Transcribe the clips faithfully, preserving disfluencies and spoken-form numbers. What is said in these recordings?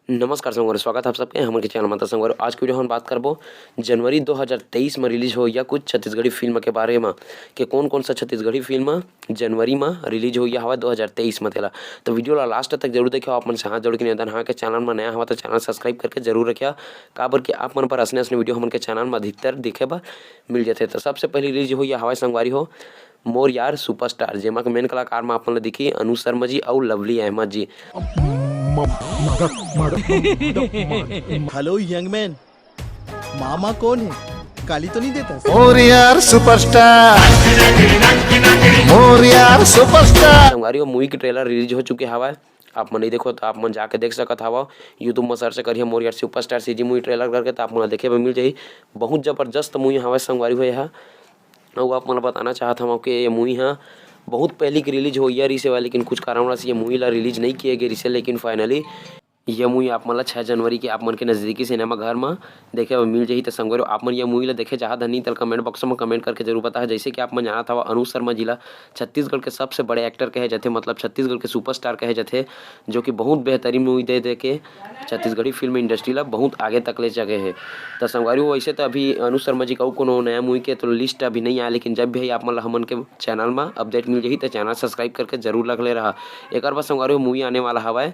नमस्कार संगवारी, स्वागत है आप सबके हमर के चैनल में। तो संगवारी, आज की वीडियो हम बात करबो जनवरी दो हज़ार तेईस में रिलीज होइया कुछ छत्तीसगढ़ी फिल्म के बारे में, कि कौन कौन सा छत्तीसगढ़ी फिल्म जनवरी में रिलीज होइया हवा दो हज़ार तेईस में, तेला। तो वीडियो ला लास्ट तक जरूर देखियो। आप मन से हाथ जोड़ के निवेदन है कि चैनल में नया हवा तो चैनल सब्सक्राइब करके जरूर रखिया, काबर कि आप मन पर असने असने वीडियो हमन के चैनल में अधिकतर देखे बर मिल जाथे। तो सबसे पहले रिलीज होइया हवा संगवारी हो मोर यार सुपरस्टार, जेमा के मेन कलाकार में आप मन ला दिखी अनु शर्मा जी अउ लवली अहमद जी। हेलो यंग मैन, मामा कौन है? गाली तो नहीं देता? मोर यार सुपरस्टार, मोर यार सुपरस्टार। संगवारी हो, मूवी के ट्रेलर रिलीज हो चुके हवय। आप मन नहीं देखो तो आप मन जाके देख सकत हवो, YouTube में सर्च करिए मोर यार सुपरस्टार सीजी मूवी ट्रेलर करके, तो आप मन ला देखे बर मिल जाही। बहुत जबरदस्त मूवी हवय संगवारी हो। यह अउ आप मन ला बताना चाहत हवं कि ये मूवी ह बहुत पहली के रिलीज होइया रहिस हवय, लेकिन कुछ कारणवश ये मूवी ला रिलीज नहीं किए गए रहिस हे। लेकिन फाइनली ये मूवी आप मन ला छह जनवरी के आप मन के नजदीकी सिनेमा घर म देखे बर मिल जाही। त संगवारी हो, आप मन ये मूवी ला देखे चाहत हन, त कमेंट बॉक्स म कमेंट करके जरूर बताहा। जैसे कि आप मन जानत हवा, अनु शर्मा जी ला छत्तीसगढ़ के सबसे बड़े एक्टर कहे जाथे, मतलब छत्तीसगढ़ के सुपरस्टार कहे जाथे, जो कि बहुत बेहतरीन मूवी दे दे के छत्तीसगढ़ी फिल्म इंडस्ट्री ला बहुत आगे तक ले जगे हे। त संगवारी हो, वैसे तो अभी अनु शर्मा जी का अउ कोनो नया मूवी के तो लिस्ट अभी नहीं आया, लेकिन जब भी आप मन ला हमन के चैनल म अपडेट मिल जाही, त चैनल सब्सक्राइब करके जरूर रख ले रहा। एकर बाद संगवारी हो, मूवी आने वाला हवय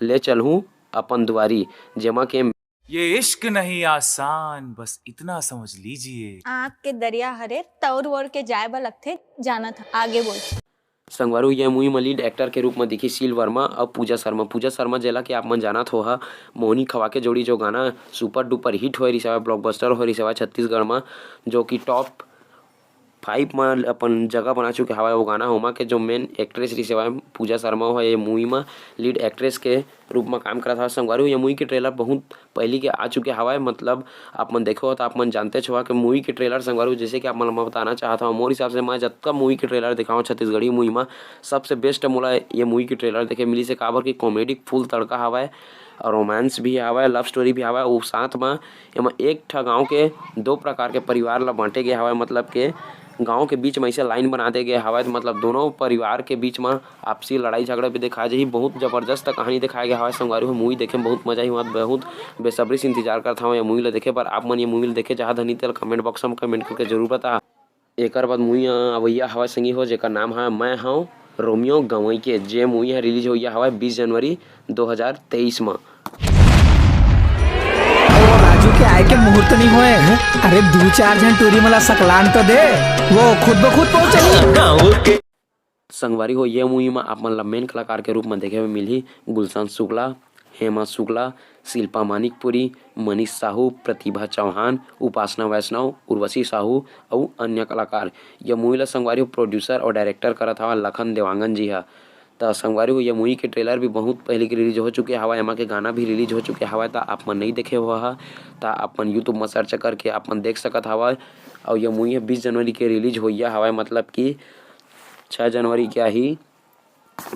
ले चलहूँ अपन दुआरी, जेमा के ये इश्क नहीं आसान, बस इतना समझ लीजिए। आँख के दरिया हरे तौर वोर के जाए बर लगथे, जानत हन। आगे बोल। संगवारी हो, ये मूवी म लीड एक्टर के रूप म दिखी सील वर्मा अउ पूजा शर्मा। पूजा शर्मा जेला के आप मन जानत हो हा, मोहनी खवा के जोड़ी जो गाना सुपर डुपर हिट होए रिहिस हवय, ब्लॉकबस्टर होए रिहिस हवय छत्तीसगढ़ म, जो कि टॉप फाइव म अपन जगह बना चुके हवय। वो गाना होमा के जो मेन एक्ट्रेस रिहिस हवय पूजा शर्मा, वो ये मूवी म लीड एक्ट्रेस के रूप म काम करत हवय। संगवारी हो, ये मूवी के ट्रेलर बहुत पहली के आ चुके हवय, मतलब आप मन देखे हो तो आप मन जानते हो कि मूवी के ट्रेलर संगवारी हो, जैसे कि आप मन ला मैं बताना चाहत हवं, मोर हिसाब से मैं जतका मूवी के ट्रेलर देखावं छत्तीसगढ़ी मूवी म, सबसे बेस्ट मोला ये मूवी के ट्रेलर देखे मिलिस हे, काबर कि कॉमेडी फुल तड़का हवय और रोमांस भी हवय, लव स्टोरी भी हवय। वो साथ म एमा एक ठा गांव के दो प्रकार के परिवार ला बांटे गए हवय, मतलब के गांव के बीच में ऐसे लाइन बना दे गए हवय, मतलब दोनों परिवार के बीच में आपसी लड़ाई झगड़ा भी दिखाए जाही। बहुत जबरदस्त कहानी दिखाए गए हवय संगवारी हो। मूवी देखे में बहुत मजा ही हुआ, बहुत बेसब्री से इंतजार करत हवं ये मूवी ला देखे बर। आप मन ये मूवी ला देखे चाहत हनी तेला कमेंट बॉक्स में कमेंट करके जरूर बता। एकर बाद मूवी अवैया हवय संगी हो, जेकर नाम है मैं हूँ रोमियो गंवई के, जे मूवी है रिलीज होइया हवय बीस जनवरी दो हज़ार तेईस में। वो राजू के आए के मुहूर्त नहीं होए। अरे दू चार झन टूरी मला सकलान तो दे, वो खुद ब खुद पहुंचही। संगवारी हो, ये मूवी में आप मन ला मेन कलाकार के रूप में देखे में मिलही गुलशन शुक्ला, हेमा शुक्ला, शिल्पा मानिकपुरी, मनीष साहू, प्रतिभा चौहान, उपासना वैष्णव, उर्वशी साहू अउ अन्य कलाकार। ये मूवी ला संगवारी हो प्रोड्यूसर और डायरेक्टर करत हवा लखन देवांगन जी हा। त संगवारी हो, ये मूवी के ट्रेलर भी बहुत पहले के रिलीज हो चुके हवा, एमा के गाना भी रिलीज हो चुके हवा, त आप मन नहीं देखे हुआ हा, त आप मन YouTube में सर्च करके आप मन देख सकत हवा। और ये मूवी है बीस जनवरी के रिलीज होइया हवा, मतलब कि छः जनवरी के आही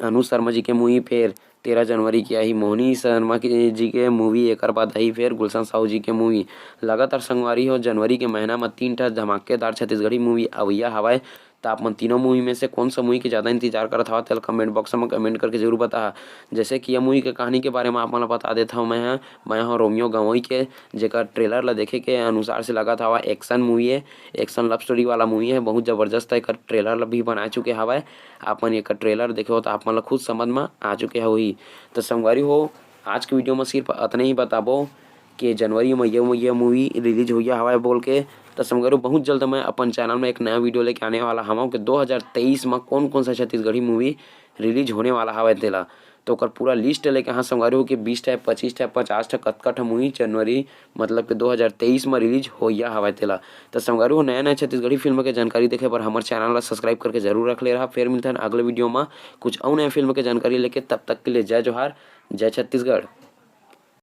अनु शर्मा जी के मूवी, फिर तेरह जनवरी के आही मोहनी शर्मा के, जी के मूवी, एकर बाद आही फिर गुलशन साहू जी के मूवी। लगातार संगवारी हो, जनवरी के महीना में तीन ठा धमाकेदार छत्तीसगढ़ी मूवी अवैया हवय। त आप मन तीनों मूवी में से कौन सा मूवी के ज़्यादा इंतजार करत हवा, तेला कमेंट बॉक्स में कमेंट करके जरूर बताहा। जैसे कि ये मूवी के कहानी के बारे में आप मन ला बता देत हव मैं ह, मैं ह रोमियो गंवई के, जेकर ट्रेलर ला देखे के अनुसार से लगत हवा एक्शन मूवी है, एक्शन लव स्टोरी वाला मूवी है। बहुत जबरदस्त एकर ट्रेलर ला भी बना चुके हवय। आप मन एकर ट्रेलर देखे हो त आप मन ला खुद समझ में आ चुके होही। त संगवारी हो, आज के वीडियो में सिर्फ अतने ही बताबो कि जनवरी में ये, ये मूवी रिलीज होइया हवय बोल के। त संगवारी हो, बहुत जल्द मैं अपन चैनल में एक नया वीडियो लेके आने वाला हवं कि दो हज़ार तेईस में कौन कौन सा छत्तीसगढ़ी मूवी रिलीज होने वाला हवय तेला। तो ओकर पूरा लिस्ट लेके हाँ संगवारी हो कि बीस ठा, पच्चीस ठा, पचास ठा, कतका ठा मूवी जनवरी मतलब कि दो हज़ार तेईस में रिलीज होइया हवय तेला। त संगवारी हो, नया नया छत्तीसगढ़ी फिल्म के जानकारी देखे बर हमर चैनल ला सब्सक्राइब करके जरूर रख ले रहा। फिर मिलथन अगले वीडियो में कुछ अउ नया फिल्म के जानकारी लेके। तब तक के लिए जय जोहार, जय छत्तीसगढ़।